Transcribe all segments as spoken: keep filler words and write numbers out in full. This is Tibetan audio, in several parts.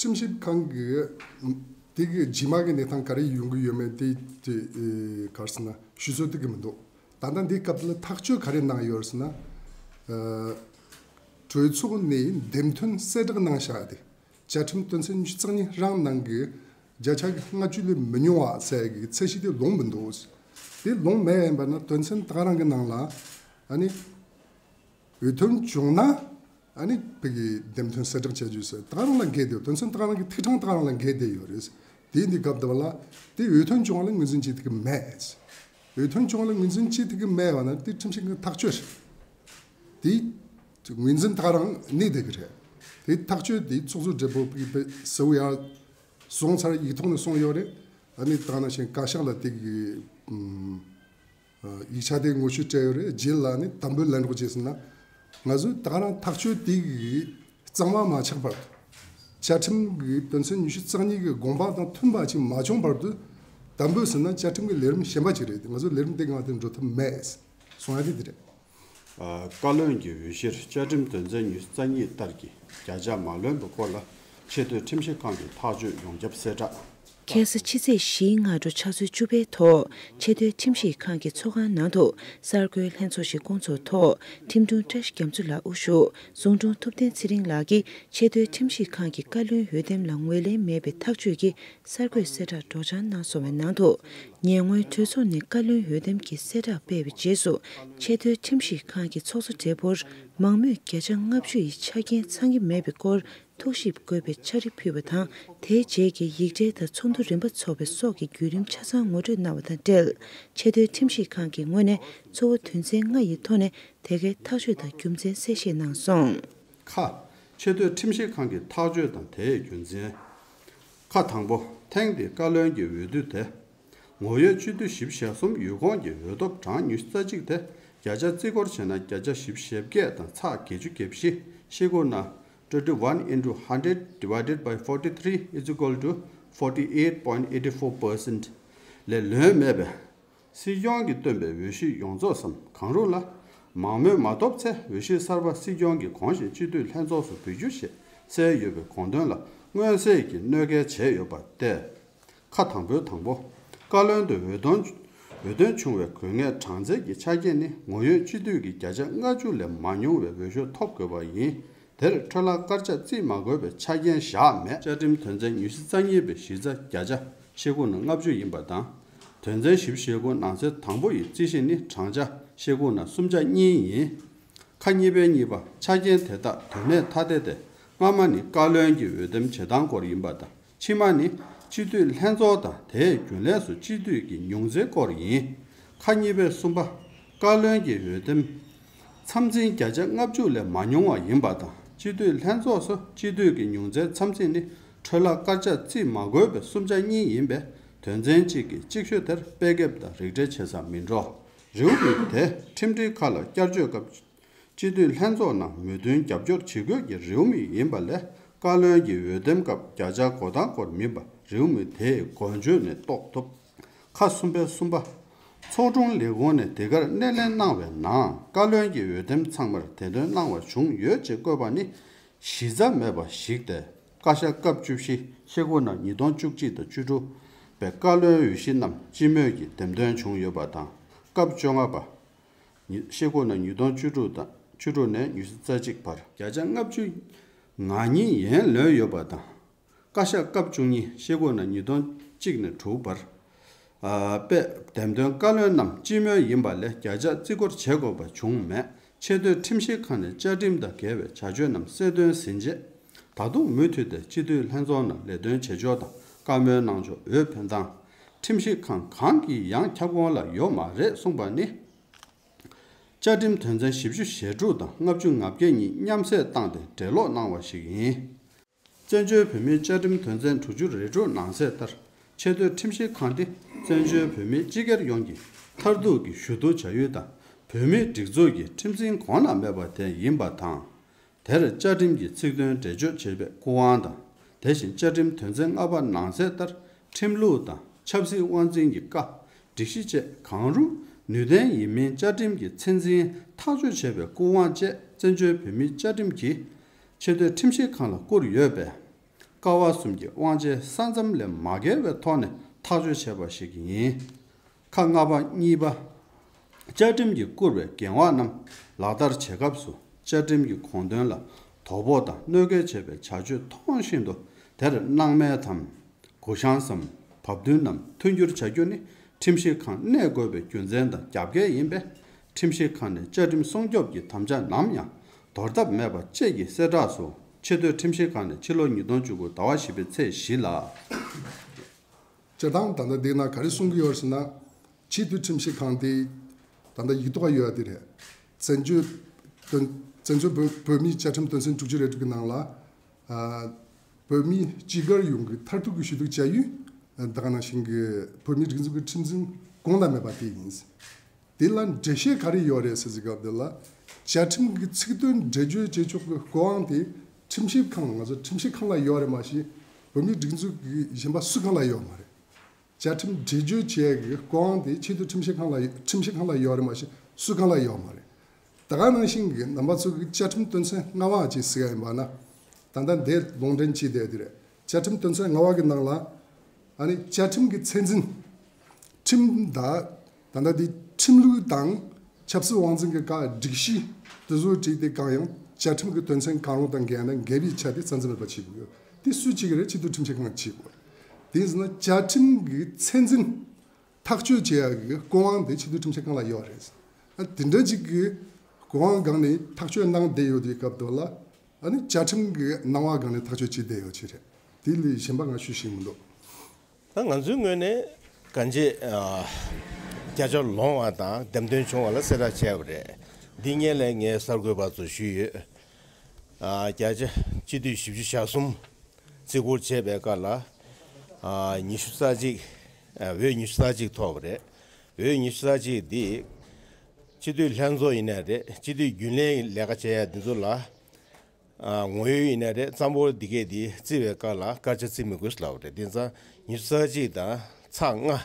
ཁྲིམས་ཞིབ་ཁང་གི་དེ་གི་རྗེས་མ་གི་གནས་སྟངས་ག་རེ་ཡོང་གི་ཡོད་མེད་དེ་དེ་ཨེ་ག་རེ་ཟེར་ན་ཞུ་སྲོལ་དེ་གི་མི་འདུག་ད་ལྟ་འདིའི་སྐབས་ལ་ཐག་གཅོད་ག་རེ་གནང་ཡོད་ཟེར་ན། ཨ་གྲོས་ཚོགས་ནས་འདེམས་ཐོན་གསལ་བསྒྲགས་གནང་བཞག་དེ། བཅའ་ཁྲིམས་དོན་ཚན་ཉི་ཤུ་རྩ་གཉིས་རང་ནང་གི་བརྒྱ་ཆ་གི་ལྔ་བཅུ་ལས་མི་ཉུང་བ་ཟེར་གི་ཚད་གཞི་དེ་ལོངས་མི་འདུག་དེ་ལོངས་མེད་ཡིན་པ་ན་དོན་ཚན་ད་ག་རང་གི་ནང་ལ་ཨ་ནི་འོས་ཐོན་བྱུང་ན་ཨ་ནི་བོད་ཀྱི་འདེམས་ཐོན་གསལ་བསྒྲགས་བྱ་རྒྱུ་ཟེར་ད་ག་རང་ལ་འགལ་བསྡད་ཡོད། དོན་ཚན་ད་ག་རང་གི་ཐིག་གྲངས་ད་ག་རང་ལ་འགལ་བསྡད་ཡོད་རེད། དེ་འདི་སྐབས་དེ་བ་ལ་དེ་འོས་ཐོན་བྱུང་བ་ལ་ངོས་འཛིན་བྱེད་ཐུབ་ཀྱི་མེད། འོས་ཐོན་བྱུང་བ་ལ་ངོས་འཛིན་བྱེད་ཐུབ་ཀྱི་མེད་པ་ན་དེ་ཁྲིམས་ཞིབ་ཁང་གི་ཐག་གཅོད་རེད། དེ་ངོས་འཛིན་ད་ག་རང་གནས་བསྡད་ཀྱི་རེད། དེ་ཐག་གཅོད་དེ་ཚོགས་གཙོ་སྦྲེལ་པོ་གི་ཟུར་ཡར་སོང་ཚར་ཡིག་ཐོག་ནས་སོང་ཡོད་རེད། ཨ་ནི་ད་ནང་བཞིན་བཀའ་ཤག་ལ་དེ་གི་ཨམ་ཡིག་ཆ་དེ་ངོ་བཤུས་སྤྲད་ཡོད་རེད། རྗེས་ལ་ནི་དམ་འབུལ་ལེན་རོགས་བྱས་ཟེར་ན། ང་ཚོས་ད་ག་རང་ཐག་གཅོད་དེ་གི་གཙང་མ་མ་ཆགས་བར་དུ། བཅའ་ཁྲིམས་ཀྱི་དོན་ཚན་ཉི་ཤུ་རྩ་གཉིས་ཀྱི་དགོངས་པ་དང་མཐུན་པ་ཅིག་མ་བྱུང་བར་དུ་དམ་འབུལ་ཟེར་ན་བཅའ་ཁྲིམས་ཀྱི་ལས་རིམ་གཞན་པ་ཅིག་རེད། ང་ཚོ་ལས་རིམ་དེ་སྒང་དེ་འགྲོ་ཐབས་མེད་གསུང་ཡ་དེ་དེ་རེད། ཨ། བཀའ་བློན་གྱི་འོས་གཞིར་བཅའ་ཁྲིམས་དོན་ཚན་ཉི་ཤུ་རྩ་གཉིས་ལྟར་གྱི་བརྒྱ་ཆ་མ་ལོན་པའི་སྐོར་ལ་ཆེས་མཐོའི་ཁྲིམས་ཞིབ་ཁང་གི་ཐག་གཅོད་ཡོངས་ཁྱབ་གསལ་བསྒྲགས། ཁ་སང་ཕྱི་ཚེས་བཞིའི་སྔ་དྲོ་ཕྱག་ཚོད་བཅུ་པའི་ཐོག་ཆེས་མཐོའི་ཁྲིམས་ཞིབ་ཁང་གི་ཚོགས་ཁང་ནང་དུ་གསར་འགོད་ལྷན་ཚོགས་ཤིག་བསྐོང་ཚོགས་ཐོག་ཁྲིམས་དྲུང་བཀྲ་ཤིས་རྒྱ་མཚོ་ལགས་དབུ་བཞུགས། ཟུང་དྲུང་ཐུབ་བསྟན་ཚེ་རིང་ལགས་ཀྱིས་ཆེས་མཐོའི་ཁྲིམས་ཞིབ་ཁང་གི་བཀའ་བློན་འོས་འདེམས་ལ་ངོས་ལེན་མེད་པའི་ཐག་གཅོད་ཀྱི་གསར་འགོད་གསལ་བསྒྲགས་སྒྲོག་སྦྱང་གནང་སོང་བའི་ནང་དུ། ཉེ་སྔོན་གྲོས་ཚོགས་ནས་བཀའ་བློན་འོས་འདེམས་ཀྱི་གསལ་བསྒྲགས་སྤེལ་བའི་རྗེས་སུ་ཆེས་མཐོའི་ཁྲིམས་ཞིབ་ཁང་གི་ཚོགས་གཙོ་སྦྲེལ་པོར་མང་མོས་བརྒྱ་ཆ་ལྔ་བཅུ་ཡི་ཆ་རྐྱེན་ཚང་གི་མེད་པའི་སྐོར་ཐུགས་ཞིབ་དགོས་པའི་ཕྱག་བྲིས་ཕུལ་བ་དང་། དེའི་རྗེས་ཀྱི་ཡིག་ཕྲེང་དང་ཚོགས་འདུ་རིམ་པ་འཚོགས་པའི་སོགས་ཀྱི་བརྒྱུད་རིམ་ཆ་ཚང་ངོ་སྤྲོད་གནང་བ་དང་འབྲེལ། ཆེས་མཐོའི་ཁྲིམས་ཞིབ་ཁང་གི་ངོས་ནས་གཙོ་བོ་དོན་ཚན་ལྔ་ཡི་ཐོག་ནས་དེ་གའི་ཐག་གཅོད་དང་རྒྱུ་མཚན་གསལ་བཤད་གནང་སོང་། ཁ། ཆེས་མཐོའི་ཁྲིམས་ཞིབ་ཁང་གི་ཐག་གཅོད་དང་དེའི་རྒྱུ་མཚན། ཁ། དང་པོ། ཐེངས་འདིའི་བཀའ་བློན་གྱི་འོས་བསྡུ་དེ། ངོ་ཡོད་སྤྱི་འཐུས་བཞི་བཅུ་ཞེ་གསུམ་ཡོད་ཁོངས་ཀྱི་འོས་ཐོབ་གྲངས་ཉི་ཤུ་རྩ་གཅིག་དེ་བརྒྱ་ཆ་བརྩི་བཀུར་བྱས་ན་བརྒྱ་ཆ་བཞི་བཅུ་ཞེ་བརྒྱད་དང་ཚེག་བརྒྱད་ཅུ་གྱ་བཞི། ཤེལ་སྒོ་ནང་twenty one into hundred divided by forty three is equal to forty eight point eighty four percent ལས་ལོན་མེད་པས། སྲིད་སྐྱོང་གིས་བཏོན་པའི་འོས་གཞི་ཡོངས་རྫོགས་སམ་གང་རུང་ལ་མང་མོས་མ་ཐོབ་ཚེ་འོས་གཞི་གསར་པ་སྲིད་སྐྱོང་གིས་གོང་བཞིན་སྤྱི་འཐུས་ལྷན་ཚོགས་སུ་འབུལ་རྒྱུ་ཞེས་གསལ་ཡོད་པའི་དགོངས་དོན་ལ་མངོན་གསལ་གྱིས་གནོད་འགེལ་བྱས་ཡོད་པ་སྟེ། ཁ། དང་པོའི་དང་པོ། བཀའ་བློན་དུ་འོས་ཐོན་འོས་ཐོན་བྱུང་བའི་དགོས་ངེས་གྲངས་ཚད་ཀྱི་ཆ་རྐྱེན་ནི་ངོ་ཡོད་སྤྱི་འཐུས་ཀྱི་བརྒྱ་ཆ་ལྔ་བཅུ་ལས་མ་ཉུང་བའི་འོས་ཤོག་ཐོབ་དགོས་པ་ཡིན། དེར་འཕྲོ་བརླག་སྐར་ཆ་བརྩི་མ་དགོས་པའི་ཆ་རྐྱེན་བཞག་མེད། བཅའ་ཁྲིམས་དོན་ཚན་ཉི་ཤུ་རྩ་གཉིས་པའི་གཞི་རྩ་བརྒྱ་ཆ་ཤེལ་སྒོ་ནང་ལྔ་བཅུ་ཡིན་པ་དང་། དོན་ཚན་བཞི་བཅུ་ཞེ་དགུ་ནང་གསེས་དང་པོ་ཡི་རྩིས་གཞི་ནི་གྲངས་ཆ་ཤེལ་སྒོ་ནང་སུམ་ཆ་གཉིས་ཡིན། ཁ། གཉིས་པའི་གཉིས་པ། ཆ་རྐྱེན་དེ་དག་དོན་མེད་ཐ་དད་དེ། སྔ་མ་ནི་བཀའ་བློན་གྱི་འོས་འདེམས་བྱེད་སྟངས་སྐོར་ཡིན་པ་དང་། ཕྱི་མ་ནི་སྤྱི་འཐུས་ལྷན་ཚོགས་དང་དེའི་རྒྱུན་ལས་སུ་སྤྱི་འཐུས་ཀྱི་ཉུང་ཚན་སྐོར་ཡིན། ཁ། གཉིས་པའི་གསུམ་པ། བཀའ་བློན་གྱི་འོས་འདེམས་མཚམས་ཚད་བརྒྱ་ཆ་ལྔ་བཅུ་ལས་མ་ཉུང་བ་ཡིན་པ་དང་། སྤྱི་འཐུས་ལྷན་ཚོགས་སུ་སྤྱི་འཐུས་ཀྱི་ཉུང་ཚན་མཚམས་ཚད་ནི་འཕྲོ་བརླག་སྐར་ཆ་བརྩི་མ་དགོས་པའི་སུམ་ཆ་གཉིས་ཡིན་པས། དོན་ཚན་གཅིག་གི་གཅིག་ཤོས་དེར་དཔེ་དེབ་དང་རིགས་འགྲེ་བྱེད་ས་མི་འགྲོ། རེའུ་མིག་དེ་ཁྲིམས་སྒྲིག་ཁག་ལ་བསྐྱར་བཅོས་སྐབས། སྤྱི་འཐུས་ལྷན་ཚོགས་ནང་མོས་མཐུན་རྒྱབ་སྐྱོར་བྱེད་དགོས་ཀྱི་རེའུ་མིག་ཡིན་པ་ལས། བཀའ་བློན་གྱི་འོས་འདེམས་སྐབས་བརྒྱ་ཆ་བགོ་ཐང་སྐོར་མིན་པ་རེའུ་མིག་དེའི་འགོ་བརྗོད་ནས་རྟོགས་ཐུབ། ཁ། གསུམ་པའི་གསུམ་པ། ཚོགས་དྲུང་ལས་ཁུངས་ནས་འདི་གར་སྣེ་ལེན་གནང་བའི་ནང་། བཀའ་བློན་གྱི་འོས་འདེམས་ཚང་མར་འདེམས་ཐོན་གནང་བ་བྱུང་ཡོད་ཅེས་བཀོད་པ་ནི་གཞི་རྩ་མེད་པ་ཞིག་སྟེ། བཀའ་ཤག་སྐབས་བཅུ་བཞི་ཤེལ་སྒོ་ནང་ཉིས་སྟོང་བཅུ་གཅིག་དང་བཅུ་དྲུག་པའི་བཀའ་བློན་འོས་གཞི་རྣམས་སྤྱི་མོས་ཀྱིས་འདེམས་ཐོན་བྱུང་ཡོད་པ་དང་། སྐབས་བཅོ་ལྔ་པ། ཉི་ཤེལ་སྒོ་ནང་ཉིས་སྟོང་བཅུ་དྲུག་དང་བཅུ་དྲུག་ནས་ཉི་ཤུ་རྩ་གཅིག་བར་བརྒྱ་ཆ་ལྔ་བཅུ་ང་གཉིས་ཡན་ལོན་ཡོད་པ་དང་། བཀའ་ཤག་སྐབས་བཅུ་གཉིས་ཤེལ་སྒོ་ནང་ཉིས་སྟོང་གཅིག་ནས་དྲུག་བར། ཨ། པའི་འདེམས་ཐོན་བཀའ་བློན་རྣམས་སྤྱི་མོས་ཡིན་པ་ལས་བརྒྱ་ཆ་བརྩི་བཀུར་བྱེད་དགོས་པ་བྱུང་མེད། ཆེས་མཐོའི་ཁྲིམས་ཞིབ་ཁང་ནས་བཅའ་ཁྲིམས་དང་འགལ་བའི་བྱ་སྤྱོད་རྣམས་གསལ་སྟོན་ཟིན་རྗེས། ད་དུང་མུ་མཐུད་དེ་སྤྱི་འཐུས་ལྷན་ཚོགས་ནང་ལས་དོན་བྱེད་ཕྱོགས་དང་བཀའ་མོལ་གནང་ཕྱོགས། འོས་འཕེན་སྟངས། ཁྲིམས་ཞིབ་ཁང་གང་གིས་ཡང་ཁྱབ་ཁོངས་ལ་ཡོད་མ་རེད་གསུངས་པ་ནི། བཅའ་ཁྲིམས་དོན་ཚན་བཞི་བཅུ་ཞེ་དྲུག་དང་ལྔ་བཅུ་ང་བརྒྱད་གཉིས་མཉམ་བསྲེས་བཏང་སྟེ་འགྲེལ་ཀློག་གནང་བ་ཞིག་ཡིན། བཙན་བྱོལ་བོད་མིའི་བཅའ་ཁྲིམས་དོན་ཚན་དྲུག་ཅུ་རེ་དྲུག་ནང་གསེས་ལྟར། ཆེས་མཐོའི་ཁྲིམས་ཞིབ་ཁང་འདི་བཙན་བྱོལ་བོད་མིའི་སྤྱི་སྒེར་ཡོངས་ཀྱི་མཐར་ཐུག་གི་ཞུ་གཏུག་བྱ་ཡུལ་དང་། བོད་མིའི་སྒྲིག་འཛུགས་ཀྱི་ཁྲིམས་འཛིན་གོང་ན་མེད་པ་དེ་ཡིན་པ་དང་། དེར་བཅའ་ཁྲིམས་ཀྱི་ཚིག་དོན་འགྲེལ་བརྗོད་བྱེད་པའི་སྐུ་དབང་དང་། དེ་བཞིན་བཅའ་ཁྲིམས་དོན་ཚན་ལྔ་པ་ནང་གསེས་ལྟར་ཁྲིམས་ལུགས་དང་ཆབ་སྲིད་དབང་འཛིན་གྱི་བཀའ། སྒྲིག་གཞི་བཅས་གང་རུང་ནུས་ལྡན་ཡིན་མིན་བཅའ་ཁྲིམས་ཀྱི་ཚད་འཛིན་ཐག་གཅོད་བྱེད་པའི་སྐུ་དབང་བཅས་བཙན་བྱོལ་བོད་མིའི་བཅའ་ཁྲིམས་ཀྱིས་ཆེས་མཐོའི་ཁྲིམས་ཞིབ་ཁང་ལ་བསྐུར་ཡོད་པས། ཀ་བ་གསུམ་གྱི་དབང་ཆའི་ས་མཚམས་ལས་མ་བརྒལ་བའི་ཐོག་ནས་ཐག་གཅོད་བྱས་པ་ཞིག་ཡིན། ཁག་ལྔ་པ་གཉིས་པ། བཅའ་ཁྲིམས་ཀྱིས་བསྐུར་བའི་འགན་དབང་རྣམས་ལག་བསྟར་བྱེད་སྐབས་སུ་བཅའ་ཁྲིམས་ཀྱི་དགོངས་དོན་ལ་དོ་ཕོག་དང་གནོད་འགེལ་བྱེད་པའི་བྱ་སྤྱོད་མཐོང་བཞིན་དུ་དེར་སྣང་མེད་དམ། གུ་ཡངས་སམ། བབ་བསྟུན་ནམ་མཐུན་འགྱུར་བྱ་རྒྱུ་ནི་ཁྲིམས་ཞིབ་ཁང་གནས་དགོས་པའི་རྒྱུ་མཚན་དང་རྒྱབ་འགལ་ཡིན་པས། ཁྲིམས་ཞིབ་ཁང་ནས་བཅའ་ཁྲིམས་སྲུང་སྐྱོབ་ཀྱི་དམ་བཅའ་ནམ་ཡང་དོར་ཐབས་མེད་པ་བཅས་ཀྱི་གསལ་བསྒྲགས་སུ་ཆེས་མཐོའི་ཁྲིམས་ཞིབ་ཁང་ནས་ཕྱི་ལོ་ཉིས་སྟོང་བཅུ་དགུ་ཟླ་བ་བཞི་པའི་ཚེས་བཞི་ལ། སྤྱིར་བཏང་ད་ལྟ་འདི་ན་ག་རེ་གསུང་གི་ཡོད་ཟེར་ན། ཆེས་མཐོའི་ཁྲིམས་ཞིབ་ཁང་དེ་ད་ལྟ་ཡིག་ཐོག་ཡོད་དེ་རེད། བཙན་བྱོལ་དོན་བཙན་བྱོལ་བོད་བོད་མིའི་བཅའ་ཁྲིམས་དོན་ཚན་དྲུག་ཅུ་རེ་དྲུག་གི་ནང་ལ། ཨ། བོད་མིའི་སྤྱི་སྒེར་ཡོངས་ཀྱི་མཐར་ཐུག་གི་ཞུ་གཏུག་བྱ་ཡུལ་ད་ག་ནང་བཞིན་གྱི་བོད་མིའི་སྒྲིག་འཛུགས་ཀྱི་ཁྲིམས་འཛིན་གོང་དང་སྨད་པ་དེ་ཡིན། དེ་ལ་འགྲེལ་བཤད་ག་རེ་ཡོད་རེད་ཟེར་ཟིན་སྐབས་དེ་ལ། བཅའ་ཁྲིམས་ཀྱི་ཚིག་དོན་འགྲེལ་བརྗོད་བྱེད་ཆོག་གི་སྐུ་དབང་དེ་ཁྲིམས་ཞིབ་ཁང་ལ་ང་ཚོ་ཁྲིམས་ཞིབ་ཁང་ལ་ཡོད་རེད་མ་གཞི་བོད་མིའི་སྒྲིག་འཛུགས་ཀྱི་གཞན་པ་སུ་གང་ལ་ཡོད་མ་རེད། བཅའ་ཁྲིམས་འགྲེལ་བརྗོད་བྱེད་ཀྱི་སྐུ་དབང་དེ་ཆེས་མཐོའི་ཁྲིམས་ཞིབ་ཁང་ལ་ཁྲིམས་ཞིབ་ཁང་ལ་ཡོད་རེད་མ་གཞི་སུ་གང་ལ་ཡོད་མ་རེད། ད་ག་ནང་བཞིན་གྱི་རྣམ་པ་ཚོ་གི་བཅའ་ཁྲིམས་དོན་ཚན་ལྔ་པ་ཅིག་གཟིགས་ཡ་ཡིན་པ་ན། ད་ལྟ་འདིར་ལུང་འདྲེན་བྱས་བསྡད་དེ་རེད། བཅའ་ཁྲིམས་དོན་ཚན་ལྔ་པ་གི་ནང་ལ། ཨ་ནི་བཅའ་ཁྲིམས་ཀྱི་ཚད་འཛིན། ཁྲིམས་དང་། ད་ལྟ་དེ་ཁྲིམས་ལུགས་དང་ཆབ་སྲིད་དབང་འཛིན་གྱི་བཀའ་སྒྲིག་གཞི་དེ་ཚོ་བྲིས་ཏེ་གང་ཡང་བཅའ་ཁྲིམས་ཀྱི་དོན་ཚན་གང་རུང་དང་འགལ་ན་འགལ་བའི་ཆ་དེ་རྩ་འཛིན་མེད་པ་བྱེད་དགོས་ཡོད། དེ་སུས་བྱེད་ཀྱི་རེད། ཆེས་མཐོའི་ཁྲིམས་ཞིབ་ཁང་གིས་བྱེད་དགོས་རེད། དེ་ཡིན་ཟེར་ན་བཅའ་ཁྲིམས་ཀྱི་ཚད་འཛིན་ཐག་གཅོད་བྱེད་ཡག་གི་སྐུ་དབང་དེ་ཆེས་མཐོའི་ཁྲིམས་ཞིབ་ཁང་ལ་ཡོད་རེད། ཨ། དེ་འདྲ་ཅིག་གི་སྐུ་དབང་སྒང་ནས་ཐག་གཅོད་གནང་བསྡད་ཡོད་དུས་སྐབས་དེ་ལ། ཨ་ནི་བཅའ་ཁྲིམས་ཀྱི་སྣང་བ་སྒང་ནས་ཐག་གཅོད་བྱེད་བསྡད་ཡོད་ཅིག་རེད། དེ་ལས་གཞན་པ་ང་ཞུ་ཤེས་མི་འདུག་ད་ང་ཚོའི་ངོས་ནས་གང་ཅི། ཨ། བརྒྱ་ཆ་ལོངས་པ་དང་འདེམས་ཐོན་བྱུང་བ་ལ་གསལ་བསྒྲགས་བྱས་པ་རེད། འདི་སྔོན་ལ་ངས་གསར་འགོད་པ་ཚོར་ཞུས་ཡོད། ཨ། བརྒྱ་ཆ་སྤྱི་འཐུས་བཞི་བཅུ་ཞེ་གསུམ་བརྩི་བཀུར་བྱས་པའི་སྐབས་ལ། ཨ། ཉི་ཤུ་རྩ་གཅིག་ཨ། འོས་ཉི་ཤུ་རྩ་གཅིག་ཐོབ་པ་རེད། འོས་ཉི་ཤུ་རྩ་གཅིག་འདི་སྤྱི་འཐུས་ལྷན་ཚོགས་ཡིན་ནའི་རེད། སྤྱི་འཐུས་རྒྱུན་ལས་ལས་ཀ་བྱེད་ཡ་འདི་ཚོ་ལ། ཨ། ངོ་ཡོད་ཡིན་ནའི་རེད། རྩ་འབོར་འདི་གས་འདི་བརྩི་བའི་སྐབས་ལ་སྐར་ཆ་བརྩི་མི་དགོས་ལབ་པ་རེད། དེ་ཙང་ཉི་ཤུ་རྩ་གཅིག་དང་ཚེག་ལྔ་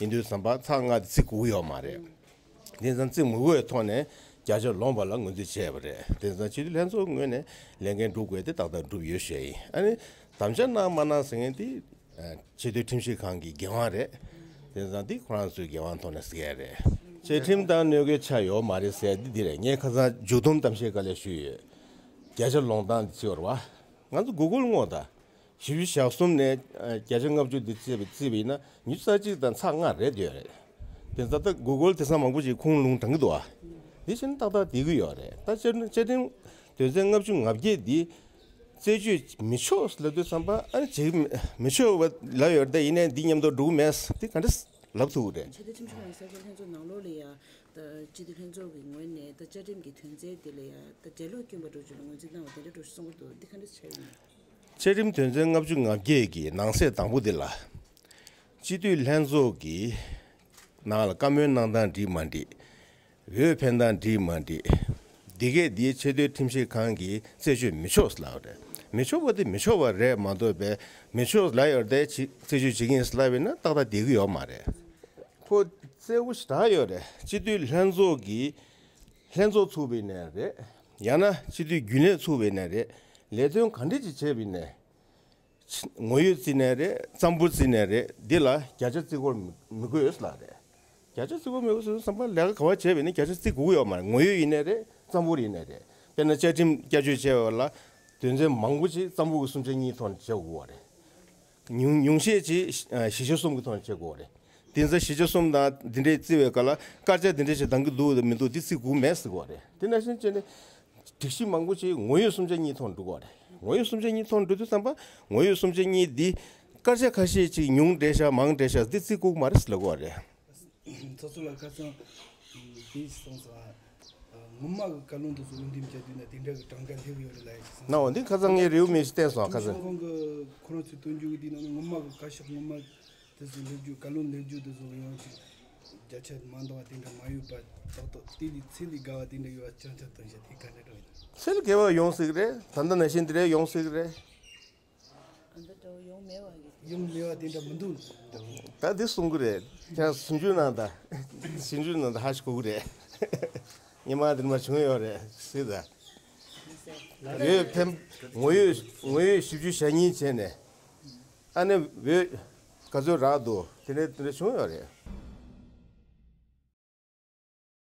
ཡིན་དུས་ཙམ་པ་ཚེག་ལྔ་འདི་བརྩི་དགོས་ཀྱི་ཡོད་མ་རེད། དེ་ཙང་བརྩི་མི་དགོས་པའི་ཐོག་ནས་བརྒྱ་ཆ་ལོངས་པ་ལ་ངོས་འཛིན་བྱས་པ་རེད། དེ་ཙང་སྤྱི་འཐུས་ལྷན་ཚོགས་ངོས་ནས་ལས་འགན་སྒྲུབ་དགོས་དེ་ཏག་ཏག་སྒྲུབ་ཡོད་ཞུ་ཡ་ཡིན། ཨ་ནི་དམ་བཅའ་གནང་མ་གནང་ཟེར་མཁན་དེ། ཨ། ཆེས་མཐོའི་ཁྲིམས་ཞིབ་ཁང་གི་འགན་དབང་རེད། དེ་ཙང་འདི་ཁོ་རང་ཚོའི་འགན་དབང་ཐོག་ནས་ཟེར་ཡ་རེད། བཅའ་ཁྲིམས་དང་གནོད་འགེལ་ཆགས་ཡོད་མ་རེད་ཟེར་ཡ་འདི་འདི་རེད། ངས་ཁ་སང་མཇུག་སྡོམ་གཏམ་བཤད་སྐབས་ལ་ཞུས་ཡོད། བརྒྱ་ཆ་ལོངས་སྟངས་འདི་བརྩི་བར་བ། ང་ཚོ་གུ་གུལ་བསྔོགས་དང་། བཞི་བཅུ་ཞེ་གསུམ་ནས་བརྒྱ་ཆ་ལྔ་བཅུ་འདི་བརྩིས་པ་བརྩིས་པ་ཡིན་ན་ཉི་ཤུ་རྩ་གཅིག་དང་ཚེག་ལྔ་རེད་འདོད་རེད། དེ་ཙང་ད་གུ་གུལ་དེང་སང་མང་པོ་ཅིག་ཁུངས་ལུང་དྲང་གི་འདུག་ཨ། འདི་བྱས་ན་ཏག་ཏག་བསྡད་ཀྱི་ཡོད་རེད། ད་བཅའ་ཁྲིམས་བཅའ་ཁྲིམས་དོན་ཚན་ལྔ་བཅུ་ང་བརྒྱད་འདི། རྩད་གཅོད་མི་ཆོག་ལབ་དུས་ཙམ་པ་ཨ་ནི་བྱེད་མི་ཆོག་པ་ལབ་ཡོད་རེད། ད་ཡིན་ནའི་འདི་མཉམ་དུ་འགྲོ་གི་མེད། འདི་ག་འདྲ་ལབ་ཐུབ་ཀྱི་རེད། ཆེས་མཐོའི་ཁྲིམས་ཞིབ་ཁང་གི་གསར་འགོད་ལྷན་ཚོགས་ནང་ལོགས་ལ་ཡ། ད་སྤྱི་འཐུས་ལྷན་ཚོགས་ཀྱི་ངོས་ནས་ད་བཅའ་ཁྲིམས་ཀྱི་དོན་ཚན་དེ་ལ་ཡ་ད་འགྲེལ་ལོག་སྐྱོན་པ་འགྲོ་རྒྱུ་ལ་ངོས་འཛིན་གནང་བ་དེ་འདྲ་འགྲོ་གསུང་གི་འདུག་འདི་ག་འདྲ་ཆགས་ཡོད་མེད། བཅའ་ཁྲིམས་དོན་ཚན་ལྔ་བཅུ་ང་བརྒྱད་ཀྱི་ནང་གསེས་དང་པོ་འདི་ལ། སྤྱི་འཐུས་ལྷན་ཚོགས་ཀྱི་ནང་ལ་བཀའ་མོལ་གནང་སྟངས་འགྲིག་མ་འགྲིག་འོས་འཕེན་སྟངས་འགྲིག་མ་འགྲིག་འདི་གས་འདི་ཆེས་མཐོའི་ཁྲིམས་ཞིབ་ཁང་གིས་རྩད་གཅོད་མི་ཆོག་ལབ་རེད། མི་ཆོག་པ་དེ་མི་ཆོག་པ་རེད་མ་གཏོགས་པའི་མི་ཆོག་ལབ་ཡོད་རེད་ཅིག་རྩད་གཅོད་བྱེད་ཀྱི་ཡིན་ལབ་ཡིན་ན་ཏག་ཏག་བསྡད་ཀྱི་ཡོད་མ་རེད། ཁོ་གསལ་པོ་ཞེ་དྲག་ཡོད་རེད། སྤྱི་འཐུས་ལྷན་ཚོགས་ཀྱི་ལྷན་ཚོགས་ཚུགས་པ་ཡིན་ནའི་རེད། ཡང་ན་སྤྱི་འཐུས་རྒྱུན་ལས་ཚུགས་པ་ཡིན་ནའི་རེད། ལས་དོན་ག་འདྲ་ཅིག་བྱས་པ་ཡིན་ནའི། ངོ་ཡོད་བརྩིས་ནའི་རེད། རྩ་འབོར་བརྩིས་ནའི་རེད། འདི་ལ་བརྒྱ་ཆ་བརྩི་བཀུར་མི་མི་དགོས་ལབ་རེད། བརྒྱ་ཆ་བརྩི་བཀུར་མི་དགོས་ཟེར་དུས་ཙམ་པ་ལས་ཀ་ག་པར་བྱས་པ་ཡིན་ན་བརྒྱ་ཆ་བརྩི་དགོས་ཀྱི་ཡོད་མ་རེད། ངོ་ཡོད་ཡིན་ནའི་རེད། རྩ་འབོར་ཡིན་ནའི་རེད། དཔེར་ན་བཅའ་ཁྲིམས་བསྐྱར་བཅོས་བྱས་པ་ལ་དོན་ཚན་མང་པོ་ཅིག་རྩ་འབོར་གྱི་སུམ་ཆ་གཉིས་ཐོག་ནས་བྱེད་དགོས་པ་རེད། ཉུང་ཉུང་ཤས་ཅིག་བཞི་ཆ་གསུམ་གྱི་ཐོག་ནས་བྱེད་དགོས་པ་རེད། དེ་ཚོ་བཞི་ཆ་གསུམ་དང་འདི་འདྲས་བརྩི་བའི་སྐབས་ལ་སྐར་ཆ་འདི་འདྲས་ཞིག་འདང་གི་འདུག་མི་འདུག་འདི་བརྩི་དགོས་མེད་ཟེར་དགོས་པ་རེད། དེ་ནང་བཞིན་བྱས་ནས། སྒྲིག་གཞི་མང་པོ་ཅིག་ངོ་ཡོད་སུམ་ཆ་གཉིས་ཐོག་འགྲོ་གི་རེད། ངོ་ཡོད་སུམ་ཆ་གཉིས་ཐོག་འགྲོ་དུས་ཙམ་པ་ངོ་ཡོད་སུམ་ཆ་གཉིས་འདི་སྐར་ཆ་ཁ་ཤས་ཅིག་ཉུང་འདྲ་ཤག་མང་འདྲ་ཤག་འདི་བརྩི་དགོས་མ་རེད་ལབ་དགོས་རེད། ཚོགས་གཙོ་ལགས་ཁ་སང་དེ་གསུངས་སོང་། ངོ་མ་གི་བཀའ་བློན་དུ་སོགས་འོས་འདེམས་བྱ་དུས་ན་དེ་འདྲ་གི་གྲངས་ཀ་སླེབས་ཡོད་རེད་ལབ་ཡ་ཅིག་གསུངས་སོང་། ནའོ་འདི་ཁ་སང་ངས་རེའུ་མིག་ཅིག་བསྟན་སོང་ཁ་སང་། ཁྲིམས་ཁང་གི་ཁོ་རང་ཚོས་སྟོན་རྒྱུ་གི་དེ་ནང་ནས་ངོ་མ་གི་བཀའ་ཤོག་ངོ་མ། དེ་ཚོ་ལེགས་བཅོས་བཀའ་བློན་ལེགས་བཅོས་དེ་ཚོ་ཡང་ཅིག་བརྒྱ་ཆ་མ་འདང་བ་དེ་འདྲ་མ་ཡོད་པ་ཏག་ཏག་དེ་ལས་ཚད་ལས་བརྒལ་བ་དེ་འདྲ་ཡོད་པ་ཅང་ཅང་སྟོན་བྱ་དེ་ག་འདྲ་འགྲོ་ཡིན། ཚད་ལས་བརྒལ་བ་ཡོང་སྲིད་རེད། ད་ལྟ་ནང་བཞིན་དེ་འདྲ་ཡོང་སྲིད་རེད། ཨ་འདྲ་འདྲ་བོ་ཡོང་མེད་པ་གི། ཡོང་མེད་པ་དེ་འདྲ་མི་འདུག་ད་འདི་གསུང་གི་རེད། ཁྱེད་ཞིབ་འཇུག་གནང་དང་། ཞིབ་འཇུག་གནང་དང་ཧ་ཤི་གོ་གི་རེད། ཉི་མ་འདིར་མ་བྱུང་ཡོད་རེད་སྲིད་ད། འོས་འཕེན། ངོ་ཡོད་ངོ་ཡོད་བཞི་བཅུ་ཞེ་གཉིས་བྱས་ནས། ཨ་ནི་འོས་ག་ཚོད་རག་འདུག་དེ་འདྲ་དེ་འདྲ་བྱུང་ཡོད་རེད།